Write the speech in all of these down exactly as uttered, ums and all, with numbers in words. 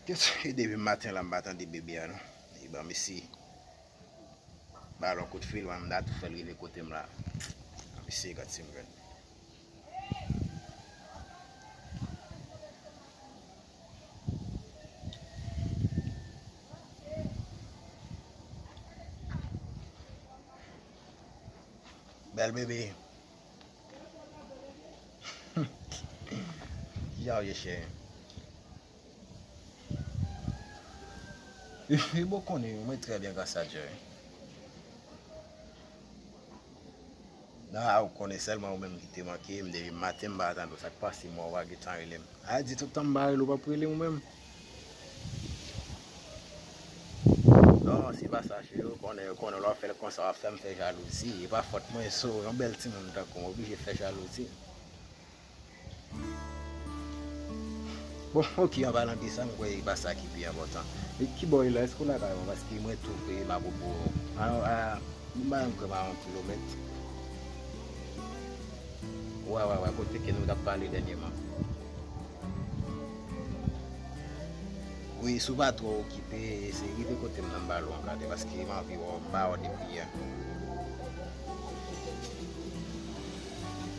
Depi maten la, m pa tande bebe a, non. E ban m isi. Ba l yon kout fil, mwen, m ta tou fè l rive kote m la. Ban m isi, gad si m jwenn. Bèl bebe. Kijan w ye, cheri? Wi, bon, konnen, mwen trè byen, gras a Dye. Nan, a, ou konnen sèlman ou menm ki te manke m, depi maten m pa tande w, sa k pase, mwen, w pa gentan rele m. A di tout tan m pa rele w, w p ap rele m ou menm? Non, se pa sa, cheri, ou konnen, ou konnen lè w fè l konsa, w ap fè m fè jalouzi. E pa fòt mwen, so, yon bèl timoun tankou w, m oblije fè jalouzi. Bon, ok, an palan de sa, m kwè e pa sa ki pi enpòtan. E ki bò e la? Èske w lakay mwen? Paske mwen tou, e, m apopo. A, a, m pa yon kwè pa yon kilomèt. Wè, wè, wè, kote ke nou t ap pale dènyèman. Wi, si w pa twò okipe, se rive kote m nan, m ba l yon gade, paske m anvi wè w, m ba w depi yè.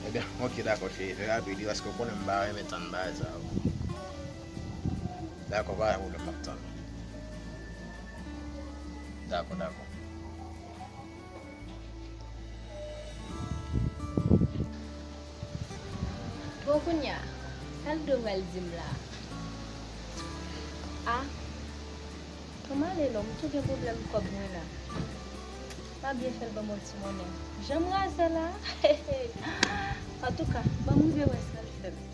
Ebyen, ok, dakò, cheri, fè rapid, wi, paske w konnen m pa renmen tann bagay sa yo. Dakò, pa gen pwoblèm, m ap tann. Dakò, dakò. Bon, kounye a, sa l dwe pral di m la? A, kòman ale non, m tou gen pwoblèm kòb mwen la. Pa byen fè l ban m yon ti monnen. Jan m razè la, antouka, ban m rive wè sa l fè m.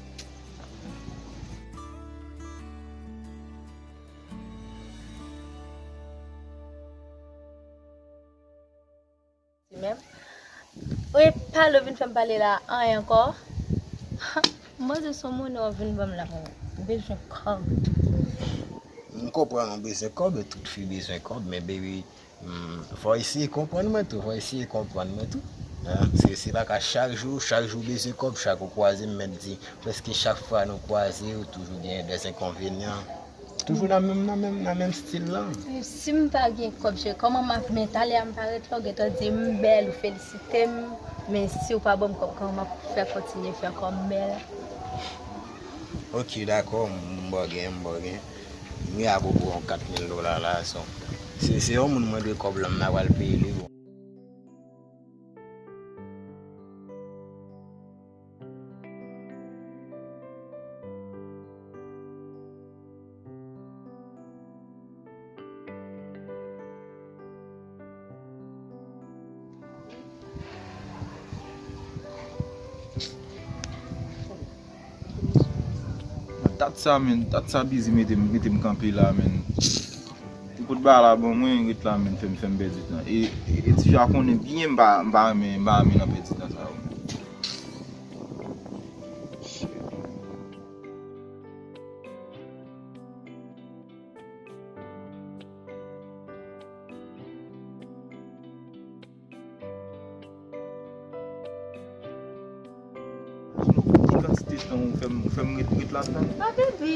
Menm. Wi, pale, w vin fè m pale la, anyen ankò. M panse se yon monnen w vin ban m la, mwen. M bezwen kòb. M konprann ou bezwen kòb, e tout fi bezwen kòb, men baby, hmm, fò w eseye konprann mwen tou, fò w eseye konprann mwen tou. Hein, se, se pa ka chak jou, chak jou bezwen kòb, chak ou kwaze m, mèt di, prèske chak fwa nou kwaze, ou toujou gen de enkonvenyan. Toujou nan menm, nan menm, nan menm stil lan. Si m pa gen kòb, cheri, kòman m ap, men talè a m parèt la, ou gentan di m bèl, ou felisite m, men si w pa ban m kòb, kòman m ap fè kontinye fè kò m bèl? Ok, dakò, m, m ba w gen, m ba w gen. M gen apopo yon kat mil dola la, so. Se, se yon moun mwen dwe kòb lan, m ta pral peye li. Dat sa, men, dat sa bizi mete m, mete m kanpe la, men. Ou pot bagay la ban mwen, ret la, men, fè m, fè m pèdi tan. E, e, e tifi a konnen byen m pa, m pa renmen, m pa renmen nan pèdi tan sa yo. Ki kantite tan ou fè m, ou fè m ret, ret la tan? A, baby,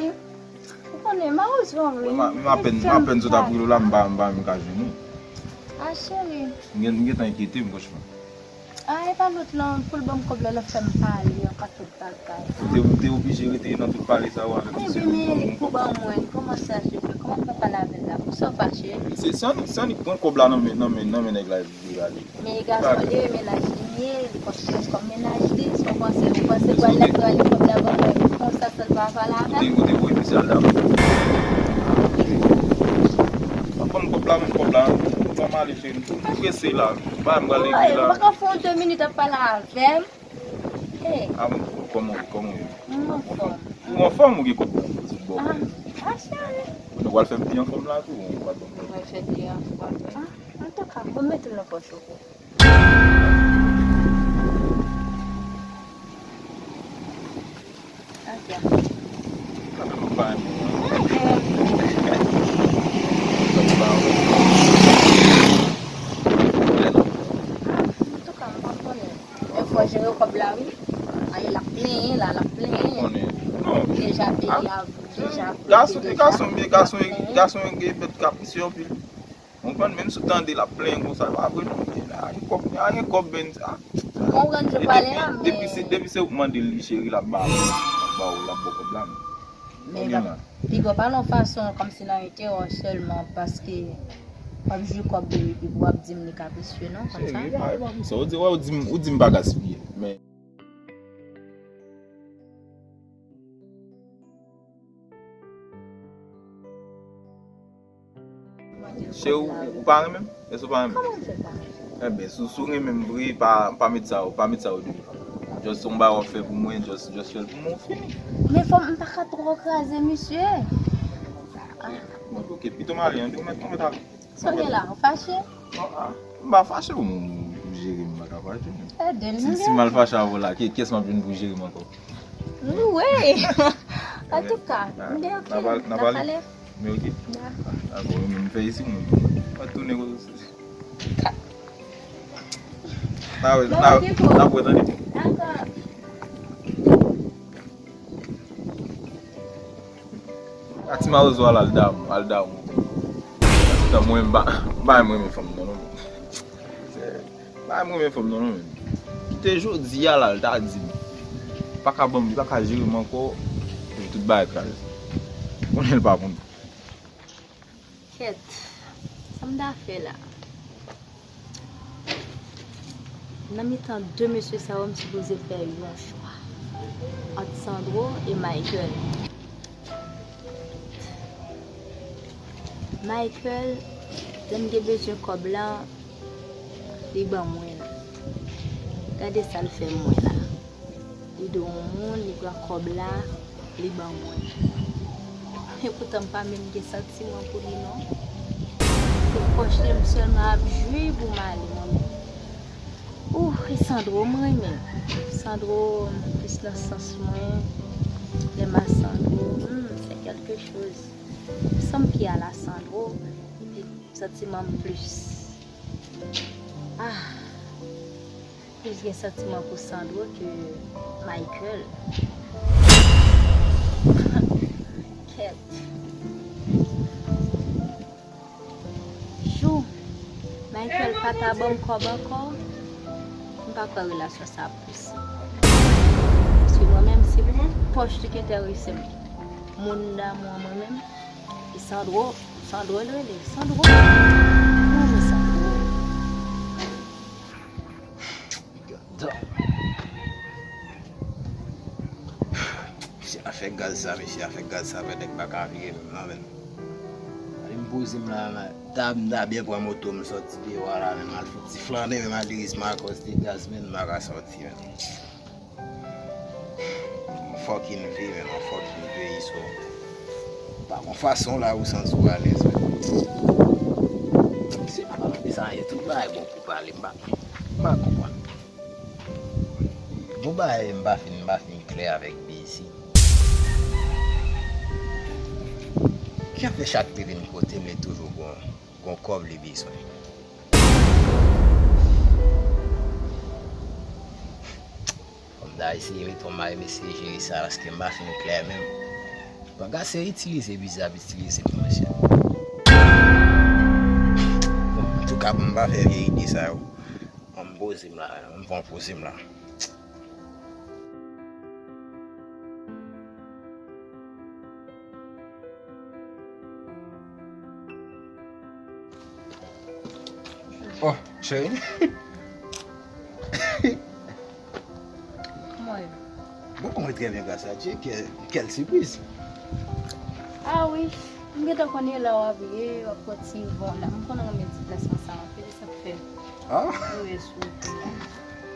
ou konnen, malèrezman vre. M a, m apèn, m apèn sot ap rele w la, m pa, m pa menm ka jwenn ou. A, cheri. M gen, m gentan enkyete m, franchman. A, e pa lòt lan, pou l ban m kòb la, l ap fè m pale, yon pakèt bagay. Ou te, ou te oblije rete nan tout pale sa yo avèk misye pou, pou, pou ban mwen, kòman sa se fè, kòman m fè pale avè l la, pou sa w fache? Se, se annik, se annik pran kòb la nan men, nan men, nan men nèg la, epi ale. Men gason li, menaj li ye, li konsidere kòm menaj li, si w panse, ou panse pral lèk pral li kòb la ban mwen, konsa sèl pa pale avè m? Ou te, ou te voye misye al dabò. Ban m kòb la, ban m kòb la, ban m ale cheri, m prese la, m pa, m pral regle la. Ou pa ka fè yon de minit ap pale avè m? Hey. A bon, kòman, kòman ou ye? M anfòm. Ou anfòm, ou gen kòb la? Bon. A, a, cheri. Bon, nou pral fè m pi anfòm la tou, ou pral ban m kòb? Mwen fè pi anfòm. A, antouka, bon, mete l nan pòch ou. Ok. Sa fè m pa renmen w. Antouka, m pa konnen. Fò jere kòb la, wi. Ay, l ap plenyen la, l ap plenyen. Konnen. Non. Deja peyi a Gason, gason, men gason, gason gen bèt kaprisi anpil. Ou konprann, menm si w tande l ap plenyen konsa, pa vre non, men a gen kòb, a gen kòb, men sa. Ou konprann jan w pale a, men depi se, depi se ou k mande l li, cheri, l ap ba ou, l ap ba ou, l ap ba w kòb la, men. Men piga w pale yon fason kòmsi nan enterè w sèlman, paske w ap jwi kòb li epi w ap di m li kaprisye non, kòmsa. Cheri, e pa, e pa pou sa. Ou di, wè, ou di m, ou di m pa gaspiye, men Cheri, ou, ou pa renmen m? Èske ou pa renmen m? Kòman m fè pa renmen w? Enben, si, si w renmen m vre, pa, pa met sa yo, pa met sa yo deyò. Just se yon bagay w ap fè pou mwen, just, just fè l pou mwen, fini. Men fò m, m pa ka twò kraze misye. Bon, ok, pito m ale, an, ou mèt, ou mèt ale. Sa w gen la, ou fache? Non, ah, m pa fache, ou, ou jere m, m pa ka fache. Ede m, si, si m al fache avè w la, ki, kiyès m ap jwenn pou jere m ankò? Wi. Antouka, m gen okenn. N a pale. Men ok. Dakò. Dakò, men m fè isi, mwen. Mwen tounen kote w. N a wè, n a wè, n a wè, tande. Dakò. A ti mawozo a la, al damou, al damou. Tan mwen, m pa, m pa renmen fanm non, non. M pa renmen fanm non, non, men. Kite jodi a la, l ta di m. Pa ka ban m, li pa ka jere m ankò, epi tout bagay kraze. Konnen l pa konn. Kèt, sa m ta fè la? Nan mitan de mesye sa yo, m sipoze fè yon chwa ant Sandro e Michael. Michael, lè m te bezwen kòb la, li ban mwen l. Gade sa l fè mwen la. Li dwe yon moun, li pran kòb la, li ban mwen. Epoutan m pa menm gen santiman pou li non. Se pòch li m sèlman ap jwi pou m ale mwen menm. Ouh, e Sandro m renmen. Sandro plis nan sans mwen. Lè m a Sandro, hmm, se kèlke choz. San m pi al a Sandro, epi santiman m plis. Ah, plis gen santiman pou Sandro ke Michael. Kèt. Jou Michael pa ta ban m kòb ankò, m pa kwè relasyon sa ap posib. Paske mwen menm, se pòch li ki enterese m. Moun damou an mwen menm, e Sandro, Sandro l rele, Sandro. Mwen renmen Sandro. Gadon. Mesye, afè gaz sa, mesye, afè gaz sa fè nèg pa ka vire menm non, menm. Alè m poze m la, m ta, m ta byen pran moto m sòti deyò a la, menm al fè ti flannen, menm al diriz Makòs de gaz, menm m pa ka sòti, menm. Yon fucking vi, menm, yon fucking peyi, so. Pa gon fason la ou santi w alèz, menm. Se pa, se pa anyen, tout bagay bon pou pale, m pa, m pa konprann. Bon bagay, m pa fin, m pa fin klè avèk Busy. Ki jan fè chak li vin kote m, li toujou gon, gon kòb li bezwen? Fò m ta eseye mete yon may, m eseye jere sa, paske m pa fin klè menm. Panga se itilize Busy ap itilize m, monchè. Bon, antouka, pou m pa fè vye ide sa yo. An m poze m la, an m pran poze m la. Oh, cheri. Kòman w ye? Bon, mwen trè byen, gras a Dye. Kèl, kèl sipriz! Ah wi, m gentan konnen la w ap ye, w ap pran ti van la. M konn renmen deplasman sa anpil, e sa k fè. Ah? Wi, sou wout la.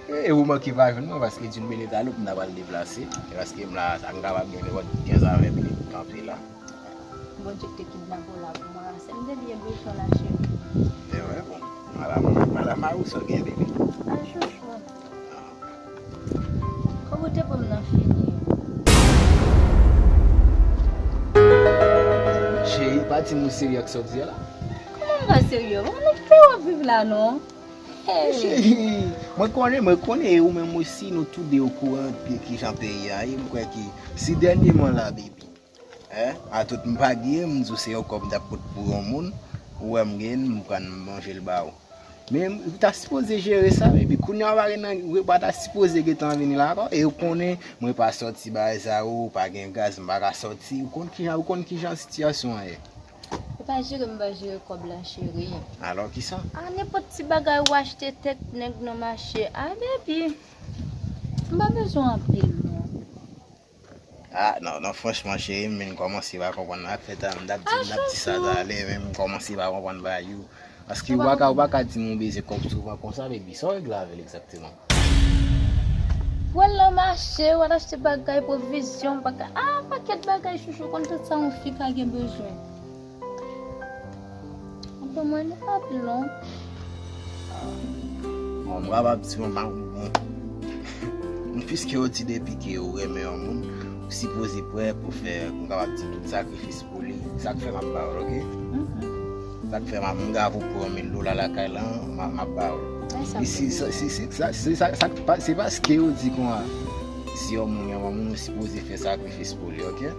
E, e ou manke pa jwenn mwen, paske d'une minute à l'autre, m ta pral deplase. E paske m la, sa m kapab gen nenpòt kenz a ven minit kanpe la. Bondye ki te kidnape w la pou mwen, se m te byen bezwen la, cheri. E vre, bon. Madanm, madanm a ou sa w gen, bebe? Ah, chouchou. Kòb ou te ban m nan fini. Cheri, pa di m ou serye ak sa w di a la. Kòman m pa serye? Mwen, nan ki peyi w ap viv la, non? Hey! Cheri, mwen konnen, mwen konnen, e ou menm osi, nou toude okouran de kijan peyi a ye. M kwè ke si dènyèman la, baby, Eh, a tout m pa gen, m di w se yon kòb m t ap pot pou yon moun, ou wè m gen, m pran m manje l ba ou. Men ou ta sipoze jere sa, baby. Kounye a w pa gen nan, ou pa ta sipoze gentan vini la ankò. E ou konnen, mwen pa sòti bagay sa yo, ou pa gen gaz, m pa ka sòti. Ou konn kijan, ou konn kijan sitiyasyon an ye. Ou pa jere, m pa jere kòb la, cheri. Alò, kisa? A, nenpòt ti bagay ou achte tèt nèg nan mache. A, baby. M pa bezwen anpil, non. Ah, non, non, franchman, cheri, m vin kòmanse pa konprann. Ak fè tan, m t ap di, m t ap di sa talè, men m kòmanse pa konprann bagay yo. Paske ou pa ka, ou pa ka di m ou bezwen kòb souvan konsa, baby. Sa w regle avè l egzakteman? W al nan mache, w al achte bagay, pwovizyon, bagay. Ah, pakèt bagay, chouchou, konn tout sa yon fi ka gen bezwen. Anpil mwen, li pa anpil, non. Bon, m kapab di, bon, bon, bon, piske yo di depi ke ou renmen yon moun, ou sipoze prè pou fè, m kapab di, tout sakrifis pou li. Sa k fè m ap ba w l, oke? Sa k fè m ap, m ka pou pran mil dola lakay la, m ap, m ap ba w l. E si, si, si, si, sa, si, sa, sa, pa, se paske yo di konsa, si yon moun renmen yon moun, ou sipoze fè sakrifis pou li, oke?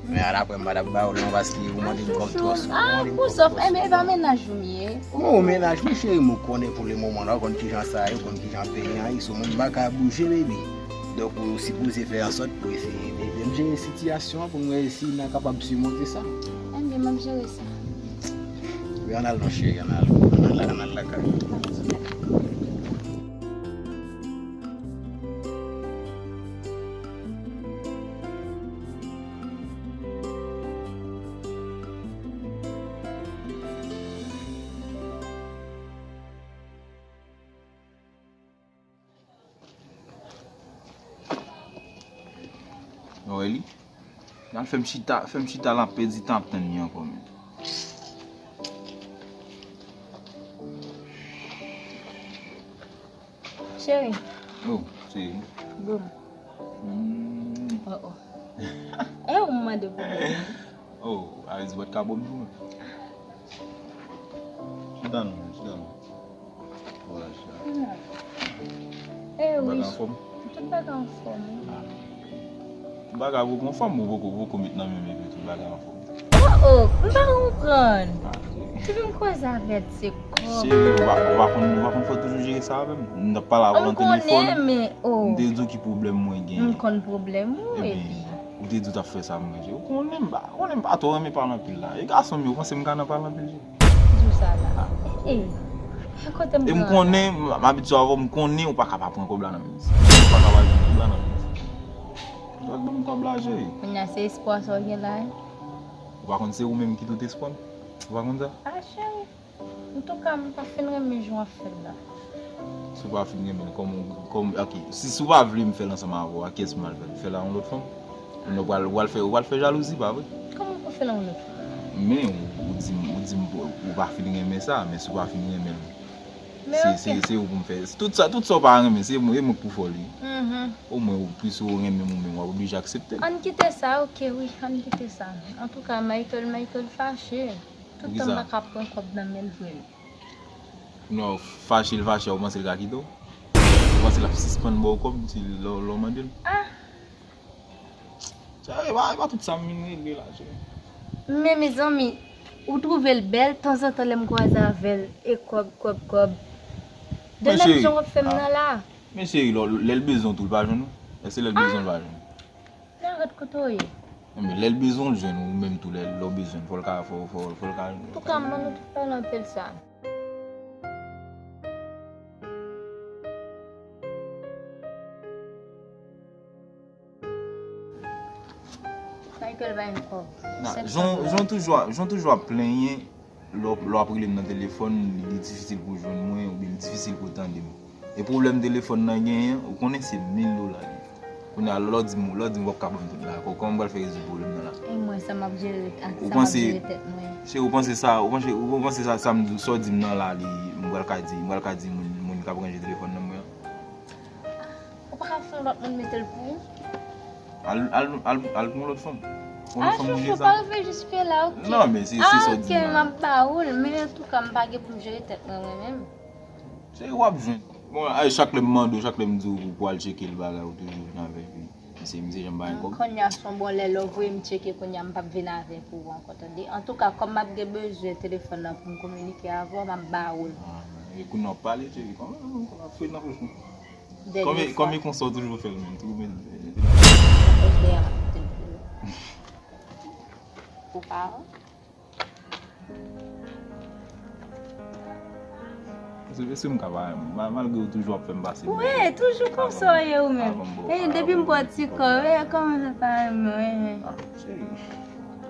Men alapre m pa t ap ba w l non, paske ou mande m kòb twò souvan. Ah, ou mande m kòb twò souvan. Enben, e pa mennaj ou m ye? Bon, ou mennaj mwen, cheri, m konnen pou le moman la, ou konn kijan sa ye, ou konn kijan peyi an ye, so moun pa ka bouje, baby. Donk, ou sipoze fè an sòt pou eseye ede m jere sitiyasyon an, pou m wè si n a kapab simonte sa. Enben, m ap jere sa. Wi, ann al non, cheri, ann al. Ann al, ann al lakay. Ou wè li? L al fè m chita, fè m chita la, pèdi tan ap tann li ankò, men. Cheri. Oh, cheri. Bon. Hmm. Oh, oh. E ou m mande pou mwen. Oh, a vle di w pa t ka bon pou mwen. Chita non, chita non. Vwala, chita. Hmm. E wi. Bagay anfòm? Tout bagay anfòm, wi. Ah. Bagay poko anfòm, ou poko, poko met nan men m epi tout bagay anfòm. Oh, oh, m pa konprann. Ah, cheri. Depi m koze avè l, se kòb. Cheri, ou pa, ou pa konn, ou pa konn fò toujou jere sa avè m. M t ap pale avè w nan telefòn. M konnen, men, oh. M te di w ki pwoblèm mwen genyen. M konn pwoblèm ou, epi. Ou te di w t ap fè sa mwen, cheri. Ou konnen m pa, ou konnen m pa twò renmen pale anpil la. E gason m ye, ou panse m ka nan pale anpil, cheri? Di w sa la. E, kote m pran la? E m konnen, m, m abitye avè w, m konnen ou pa ka pa pran kòb la nan men m. Ou pa ka pa pran kòb la nan men m. Ou pa ban m kòb la, cheri. Kounye a se espwa sa w gen la, wi. Ou pa konn se ou menm ki tout espwa m? Ou pa konn sa? Ah, cheri. Antouka, m pa fin renmen jan w ap fè l la. Si w pa fin renmen l, kòman, kòman, ok. Si, si w pa vle m fè l ansanm avè w, a kiyès m al fè l? Fè l a yon lòt fanm? Ou pral, ou pral fè, ou pral fè jalouzi, pa vre? Kòman pou fè l a yon lòt fanm? Men, ou, ou di m, ou di m, ou pa fin renmen sa, men si w pa fin renmen l, se, se, se ou pou m fè. Tout sa, tout sa w pa renmen, se mwen, e mwen k pou fè w li. Omwen, ou, plis ou renmen m ou menm, w ap oblije aksepte l. Ann kite sa, ok, wi, ann kite sa. Antouka, Michael, Michael fache. Tout tan m pa ka pran kòb nan men l vre. Non, fache l fache, ou panse l ka kite w? Ou panse l ap sispann ba w kòb si lè, lè w mande l? Ah! Cheri, e pa, e pa tout sa m vin regle la, cheri. Men, mezanmi, ou twouve l bèl, tanzantan lè m kwaze avè l, e kòb, kòb, kòb. De menm jan w ap fè m nan la. Men cheri, lè, lè l bezwen w tou, l pa jwenn ou? Èske lè l bezwen w, l pa jwenn ou? Nan rèt kote w ye. Enben, lè l bezwen w, l jwenn ou, ou menm tou, lè, lè w bezwen l, fò l ka, fò, fò, fò l ka jwenn ou. Antouka, m ban nou tout pale anpil sa. Michael pa gen kòb. Jan, jan toujou, jan toujou ap plenyen, lè w, lè w ap rele m nan telefòn, li difisil pou w jwenn mwen, oubyen li difisil pou w tande m. E pwoblèm telefòn nan genyen, ou konnen se mil dola li ye. Kounye a, lè w di m, lè w di m w ap ka ban m tout la, kò-, kòman m pral fè rezoud pwoblèm nan la? E mwen, sa m ap jere ak sa m ap jere tèt mwen. Cheri, ou panse sa, ou panse, ou panse sa, sa m di w, sa w di m nan la, li, m pral ka di, m pral ka di moun, moun k ap ranje telefòn nan mwen an? Ou pa ka fè yon lòt moun mete l pou ou? Al, al, al, al pou yon lòt fanm. Yon lòt fanm pou jere sa. Ah, chouchou, pa rive jiske la, ok. Non, men se, se sa w di m la. Ah, ok, m ap ba ou l, men antouka, m pa gen pou m jere tèt mwen, mwen menm. Cheri, w ap jwenn. Bon, ay, chak lè m mande w, chak lè m di w pou, pou al tcheke l bagay, ou toujou vin avèk li. Se misye janm pa gen kòb. Kounye a se yon bon lè lè w voye m tcheke kounye a m p ap vin avèk ou ankò tande. Antouka, kòm m ap gen bezwen telefòn nan pou m kominike avè w, m ap ba ou l. Ah, e kounye a w ap pale tcheke kòman w ap fouye nan pòch mwen. Dènye fwa. Kòm e konsa w toujou fè l menm, toujou met. Pòch dèyè m ap kite l pou ou. Ou pa wè? Èske, èske m ka pa renmen w? Malgre w toujou ap fè m pase. Wi, toujou konsa w ye ou menm. E depi m pran ti kò, e kòman sa pa renmen w? Ah, cheri.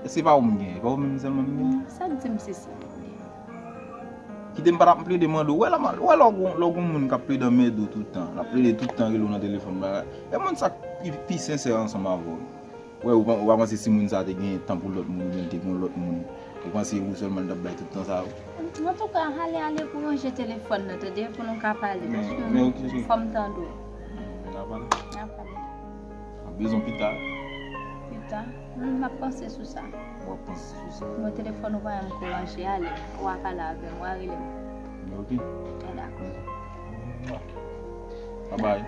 Èske se pa ou m genyen? E pa ou menm sèlman m genyen? Sa k di m se sa? Kite m pa t ap plede mande w. Wè la, wè lè w gon, lè w gon moun k ap plede anmède w tout tan. L ap plede tout tan rele w nan telefòn, bagay. E moun sa k pi, pi sensè ansanm avè w. Wè, ou pa, ou pa panse si moun sa te gen tan pou lòt moun, oubyen l te gen lòt moun, ou panse ou sèlman l t ap bay tout tan sa yo? Antouka, ale, ale pou ranje telefòn nan, tande, pou nou ka pale, paske fò m tande w. N a pale. N a pale. Ap bezwen pita. Pita? Hmm, m ap panse sou sa. W ap panse sou sa. Bon, telefòn ou pa menm ko ranje, ale. W a pale avè m, w a rele m. Ok. Dakò. Bye bye.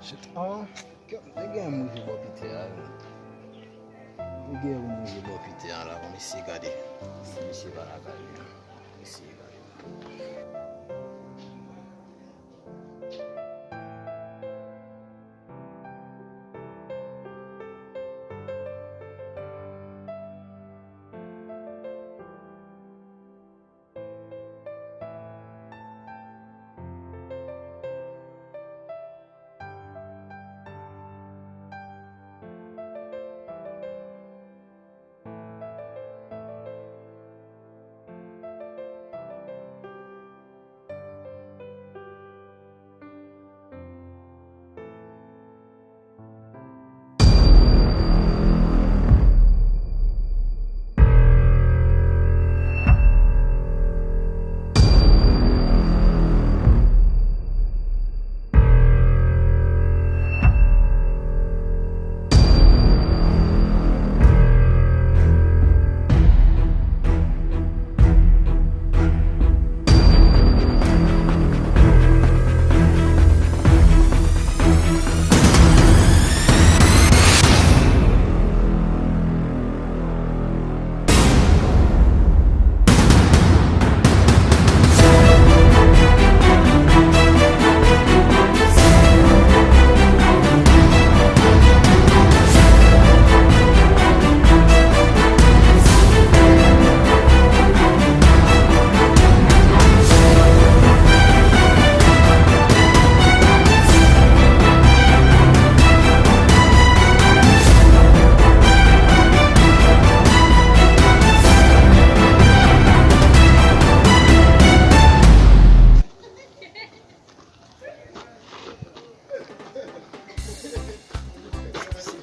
Shit, ah, te gen moun rive bò pite a, wi. Te gen moun rive bò pite a la, bon, mesye gade. Si mesye pa lakay li, mesye gade.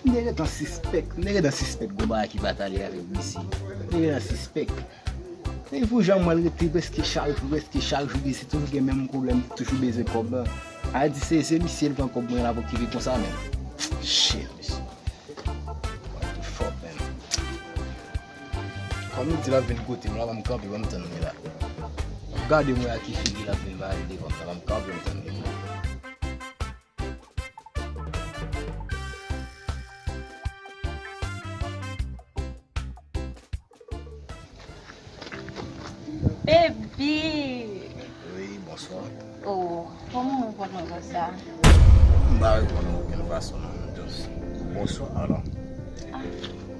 Nèg gentan sispèk, nèg gentan sispèk gon bagay ki pa t ale avèk misye. Nèg gentan sispèk. Nèg pou jan mwen rete prèske chak jou, prèske chak jou, misye toujou gen menm pwoblèm, toujou bezwen kòb. A di se, se misye l pran kòb mwen la pou okipe konsa menm. Shit, mesye. Mwen tou fò menm. Kòm li di l ap vin kote m la, ban m kanpe, ban m tann li la. Gade mwen ak ki figi l ap vin ba li devan m la, ban m kanpe, ban m tann li. Baby! Wi, bonswa. Oh, kòman ou reponn mwen konsa? M pa reponn ou okenn fason non, m just, bonswa, alò. Ah,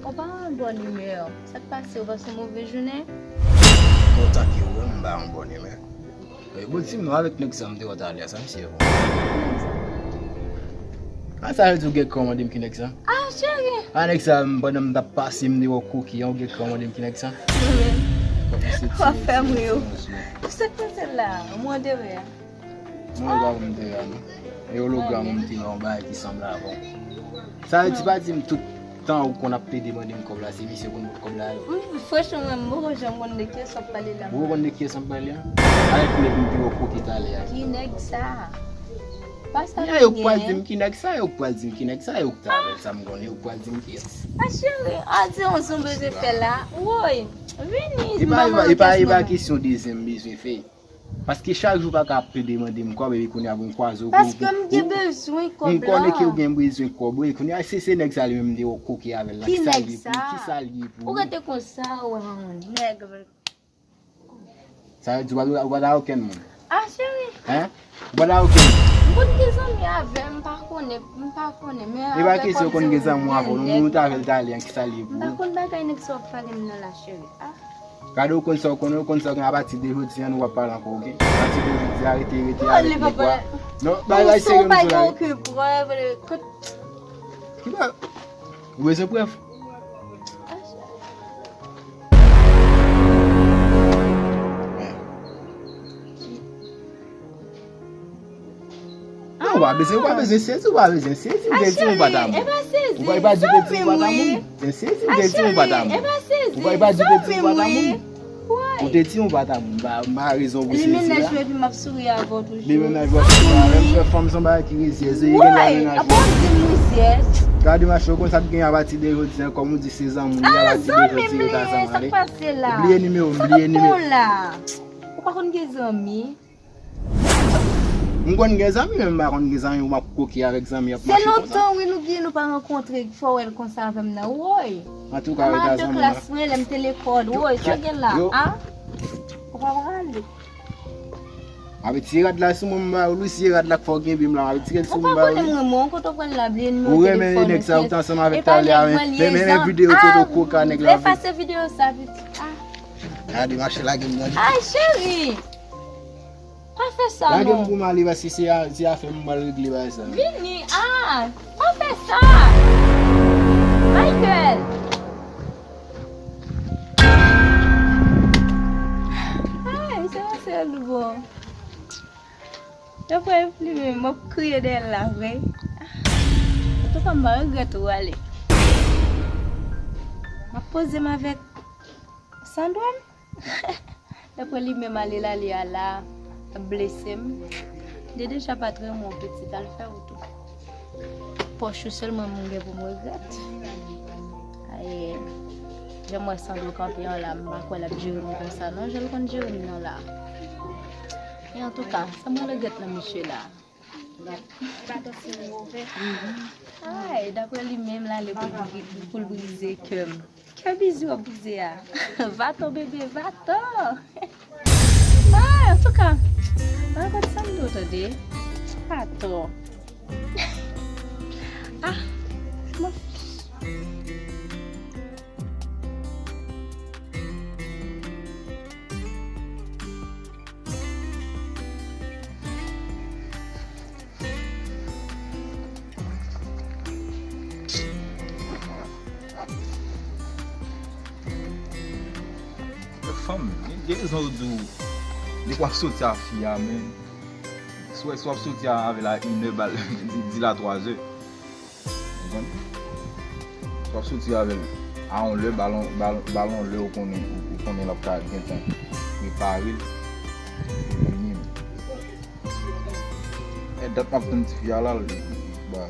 ou pa an bòn imè. Sa k pase, ou pase yon move jounen? Kontak yo, wi, m pa an bòn imè. E, bon, di m non, avèk nèg sa m te wè talè a, sa misye ye bon? A, sa vle di ou gen kòmande m ki nèg sa? Ah, cheri! A, nèg sa, m, pandan m t ap pase, m te wè koki an, ou gen kòmande m ki nèg sa? Wi. W ap fè m ri, wi. Sa k pase la? Ou mande wè a? Non, e pa pou m te la, non. E ologram ou m te wè yon bagay ki sanble avè w. Sa vle di, pa di m tout tan ou konn ap plede mande m kòb la, se misye konn pot kòb la yo. Wi, franchman, mwen, m poko janm konn de kiyès w ap pale la. Ou konn de kiyès m ap pale a? Avèk nèg m te wè kote talè a. Ki nèg sa? Pa sa. Ya, yo k pral di m ki nèg sa, yo k pral di m ki nèg sa, yo k ta avè l, sa m konnen, yo k pral di m kiyès. A cheri, a di yon zon bezwen fè la. Woy, vini, e pa, e pa, e pa kesyon dezyèm bezwen fè. Paske chak jou pa ka ap plede mande m kòb, epi kounye a pou m kwaze w. Paske m gen bezwen kòb la. M konnen ke w gen bezwen kòb, wi. Kounye a, se, se nèg sa li menm m te wè w koke avè l la. Ki nèg sa? Ki sa l ye pou ou? Ou rete konsa, ou wè yon nèg. Sa vle di ou pa, ou pa ta okenn moun. A, cheri. Hein? Ou pa ta okenn moun. M konn gen zanmi avè m, m pa konnen, m pa konnen, men e pa kesyon ou konn gen zanmi avè w, non, moun ou t avè l talè an, ki sa l ye pou ou? M pa konn bagay nèg sa w ap pale m nan la, cheri. A. Gade, ou konn sa w konnen, ou konn sa w gen, apati de jodi a, nou p ap pale ankò, oke? Apati de jodi a, rete, rete, arete nèg la. Non, bagay serye m di la. Ou pa gen okenn prèv, kot. Ki ba-, ou bezwen prèv? Non, ou pa bezwen, ou pa bezwen sezi, ou pa bezwen sezi. M te di w m pa ta moun. Ou pa, ou pa di w te di m pa ta moun. M te sezi, m te di w m pa ta moun. Ou pa, ou pa di w te di m pa ta moun. Ou te di w pa ta moun. M pa, m pa rezon pou sezi la. Li menm nan jwe epi m ap souri avè w toujou. Li menm nan jwe epi m ap souri avè m. Fè fanm se yon bagay ki rizyèz, e gen dwa menaj. Gade mache, ou konn sa k gen apati de jodi a, kòm ou di se zanmi w ye, apati de jodi a, ou ta zanmi ale. Bliye nimewo m, bliye nimewo. Ou pa konn gen zanmi. M konn gen zanmi, men m pa konn gen zanmi pou m ap koke avèk zanmi ap mache konsa. Se lontan, wi, nou gen, nou pa rankontre, fò w wè l konsa avè m nan, woy. Antouka, wi, ta zanmi la. Klas mwen, lè m te lekòl, woy, sa gen la, a? Ou pa prale. Avèk ti rad la sou mwen, m ba ou, wi, se rad la k fè w kenbe m la, avèk ti rad sou mwen, m ba ou, wi. Ou pa konnen mwen, mwen, kote w pral la, bliye nimewo telefòn mwen, se. Ou renmen nèg sa, ou t ansanm avèk talè a, men, men, men videyo kote w koke a nèg la, wi. Efase videyo sa, piti. A. Gade, mache lage m nan. Ay, cheri! Pa fè sa, non. Lage m pou m ale, paske se a, se afè m, m pral regle bagay sa. Vini, ah! Pa fè sa! Michael! Ay, se yon sèl bon. Yo fè flime, m ap kriye dèyè l la, vre. Antouka, m pa regrèt ou ale. M ap poze m avèk Sandra m. Dapre li menm, ale l ale a la, l ap blese m. Li deja pa t renmen w, pitit, al fè wout ou. Pòch ou sèlman m gen pou m regrèt. Ay, jan m wè Sandro kanpe an la, m pa kwè l ap jere m konsa non, jan l konn jere m nan la. E antouka, sa mwen regrèt nan misye la. Ay, dapre li menm, l ale pou l bri-, pou l brize kè m. Kè bizou ap brize a. Vaton, bebe, vaton. Ay, antouka, pa regrèt Sandro, tande. Vaton. Ah, m ap Fanm, gen, gen rezon yo di w, depi w ap soti a fi a, men, si w, si w ap soti a avè l a inè, ba l, di, di l a twazè. Konprann? W ap soti avè l a yon lè, ba l yon, ba l, ba l yon lè ou konnen, ou, ou konnen l ap ka gentan prepare l pou vini. E dat m ap tann tifi a la, l, l, l, ba.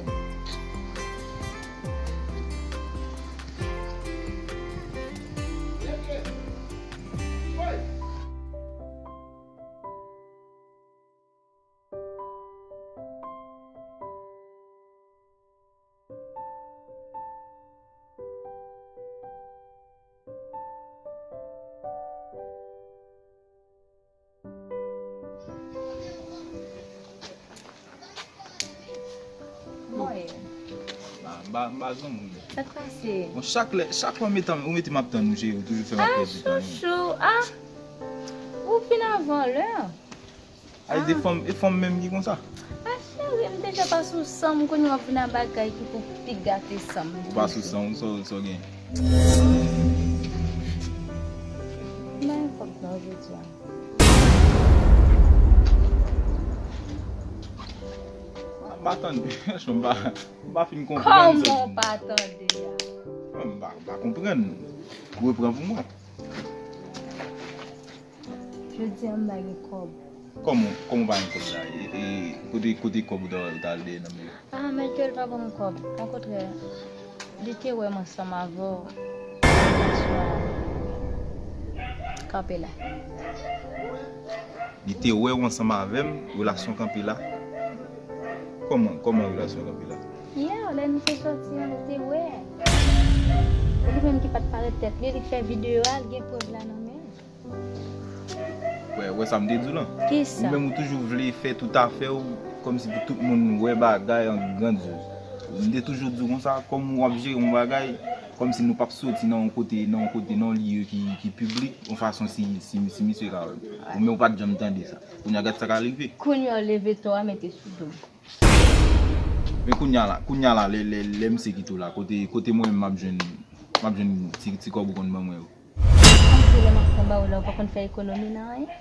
Mwen. M pa, m pa, m pa granmoun. Sa k pase? Bon, chak lè, chak lè w mete, ou mete m ap tann ou, cheri, ou toujou fè m ap pèdi tan. Ah, chouchou, ah. Ou vin avan lè. Ay, se fanm, e fanm menm ki konsa. Ah, cheri, m deja pa sou san m, kounye a w ap vin a bagay ki pou pi gate san m. Ou pa sou san w, sa w, sa w gen? M pa gen kòb non jodi a. Pa tande, franchman, m pa, m pa fin konprann sa. Kòman w pa tande a? M pa, m pa konprann. Repran pou mwen. Jodi a m pa gen kòb. Kòman, kòman w pa gen kòb la? E, e, kote, kote kòb ou ta, ou ta al dèyè nan men yo? Ah, Michael pa ban m kòb. Okontrè, li te wè m ansanm avè w. Kanpe la. Li te wè w ansanm avè m, relasyon kanpe la. Kòman, kòman relasyon kanpe la? Yè, lè nou te sòti an, li te wè. E li menm ki pa t parèt tèt li, li t fè videyo a, li gen prèv la nan men l. Wè, wè sa m te di w lan. Kisa? Ou menm ou toujou vle fè tout afè w kòmsi pou tout moun wè bagay an grandyòz. M te toujou di w konsa, kòm w ap jere yon bagay, kòmsi nou p ap soti nan yon kote, nan yon kote, nan yon lye ki, ki piblik, yon fason si, si, si misye ka wè m. Ou menm ou pa t janm tande sa. Kounye a gad sa k al rive. Kounye a w leve to a mete sou do m. Men kounye a la, kounye a la, lè, lè, lè misye kite w la, kote, kote mwen menm m ap jwenn, m ap jwenn ti, ti kòb ou konn ban mwen yo? Kòmsi lè m ap pran ba w la, ou pa konn fè ekonomi nan anyen?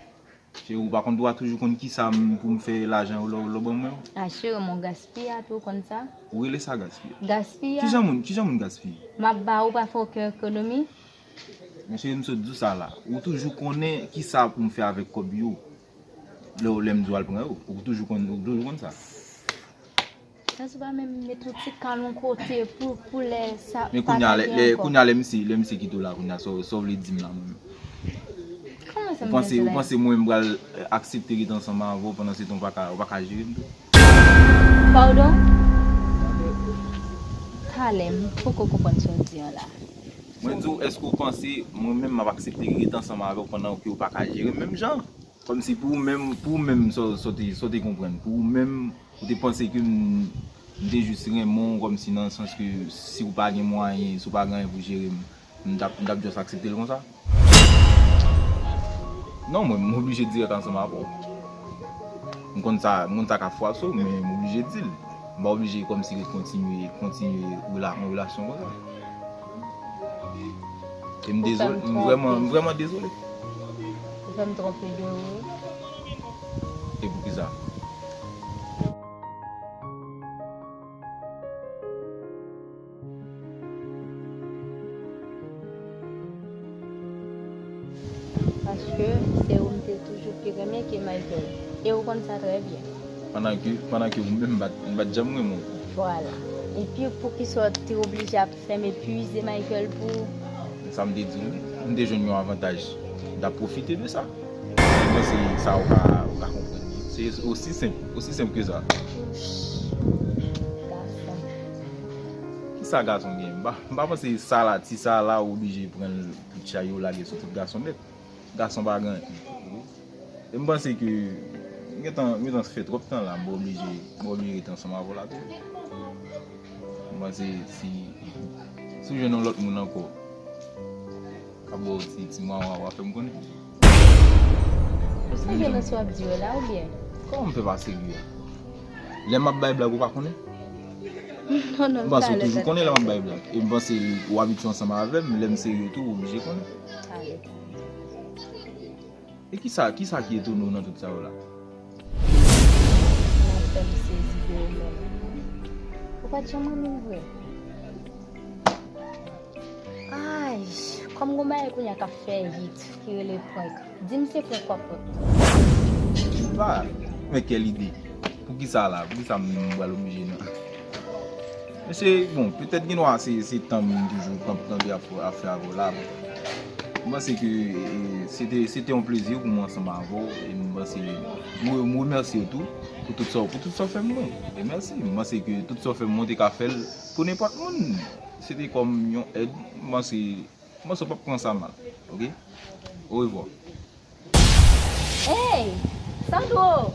Cheri, ou pa konn, ou pa toujou konn kisa m, pou m fè lajan yo lè, lè w ban mwen yo? A, cheri, m, ou gaspiya tou, ou konn sa? Ou rele sa gaspiya? Gaspiya. Kijan moun, kijan moun gaspiye? M ap ba ou, ou pa fè okenn ekonomi? Men cheri, m sot di w sa la. Ou toujou konnen kisa pou m fè avèk kòb yo. Lè, lè m di w al pran yo, ou toujou konn, ou toujou konn sa. Tandis ou pa menm met yon ti kan yon kote pou, pou lè sa pa ta gen ankò. Men kounye a, lè, lè, kounye a, lè misye, lè misye kite w la, kounye a, sa w, sa w vle di m la, mwen menm? Kòman sa m vle di w la? Ou panse, ou panse mwen menm pral, eh, aksepte rete ansanm avè w pandan se tan w pa ka, w pa ka jere m tou? Padon? Talè, m poko konprann sa w di an la. Mwen di w, èske w panse mwen menm m ap aksepte rete ansanm avè w pandan ke w pa ka jere m menm jan? Kòmsi pou ou menm, pou ou menm, sa w, sa w te, sa w te konprann. Pou ou menm, ou te panse ke m, m te jis renmen w kòmsi nan sans ke si w pa gen mwayen, si w pa gen anyen pou jere m, m t ap, m t ap just aksepte l konsa? Non, mwen, m oblije dirèk ansanm avè w. M konn sa, m konn sa k ap fwape w, men m oblije di l. M pa oblije kòmsi ret kontinye, kontinye rela-, yon relasyon konsa. E m dezole, m vrèman, m vrèman dezole. Ou fè m twonpe de ou, wi. E poukisa? Paske se ou m te toujou pi renmen ke Michael. E ou konn sa trè byen. Pandan ke, pandan ke ou menm m pa t, m pa t janm renmen w. Vwala. Epi poukisa w te oblije ap fè m epuize Michael pou ou? Sa m te di w, m te jwenn yon avantaj. M t ap pwofite de sa. M panse sa ou ka, ou ka konprann li. Se osi senp, osi senp ke sa. Gason. Kisa gason gen? M pa, m pa panse sa la, ti sa la, ou oblije pran l, tout chay yo lage sou tout gason nèt. Gason pa gen anyen. E m panse ke m gentan, m gentan fè twòp tan la, m oblije, m oblije rete ansanm avè w la tou. M panse si, si w jwenn yon lòt moun ankò k ap ba w ti, ti mwawa, w a fè m konnen. Ou serye nan sa w ap di yo la, oubyen? Kòman m fè pa serye a? Lè m ap bay blag, ou pa konnen? Non, non, m panse ou toujou konnen lè m ap bay blag. E m panse ou abitye ansanm avè m, lè m serye tou, ou oblije konnen. Talè, talè. E kisa, kisa ki etone w nan tout sa yo la? Ou fè m sezi de ou menm. Ou pa t janm renmen m vre. Ay, kòm gon bagay kounye a k ap fè hit, ki rele prank. Di m se prank w ap prank. Ba, men kèl ide. Poukisa la? Poukisa m, m pral oblije nan? Mesye, bon, petèt gen dwa se, se tan m toujou kanpe, kanpe ap, ap fè avè w la. M panse ke, e, se te, se te yon plezi pou mwen ansanm avè w, e m panse, m, m remèsye w tou pou tout sa, pou tout sa w fè m mwen. E mèsi, m panse ke tout sa w fè m mwen te ka fè l pou nenpòt moun. Se te kòm yon èd, m panse, m panse w p ap pran sa mal, oke? Orevwa. Hey, Sandro!